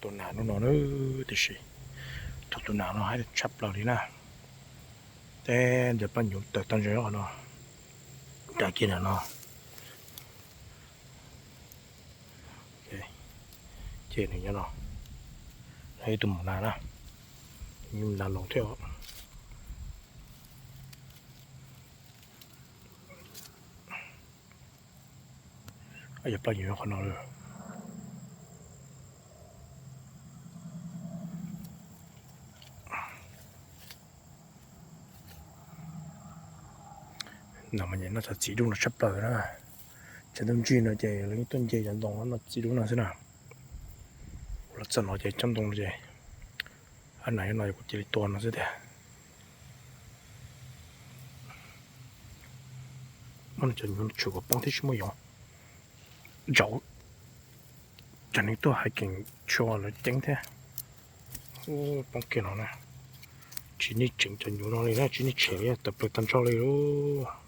Tus nas no na, tiam sis tus tus nas no haib tshaj plaws li na. Teb ntawm plab nyuv tawm tag nrho qhov no, nram kiag ntawm no. Ces nws nyob no, ib tug mus nas na, nas loos thiab. Yog plab nyuv qhov no lawm. No mas noj txog txiv dub no tshaj plaws na. Tsaus ntuj ntsig no ces lawv yeej tuaj nce cov ntoo no noj txiv dub no xwb na. Los txog no ces tsob ntoo no ces, a, nas nyob no kuv cia li tua no xwb tiag. Muab cov nyuv tshwm kom poob thiab tsis muaj yoov. Zaum cov neeg tuaj hiking tshuaj lawv ceeb thiab. Poob kiag no na. Tsis nej tseem cov nyuv no li na, tsis nej tshem li, tawm plaws tag nrho li lauj.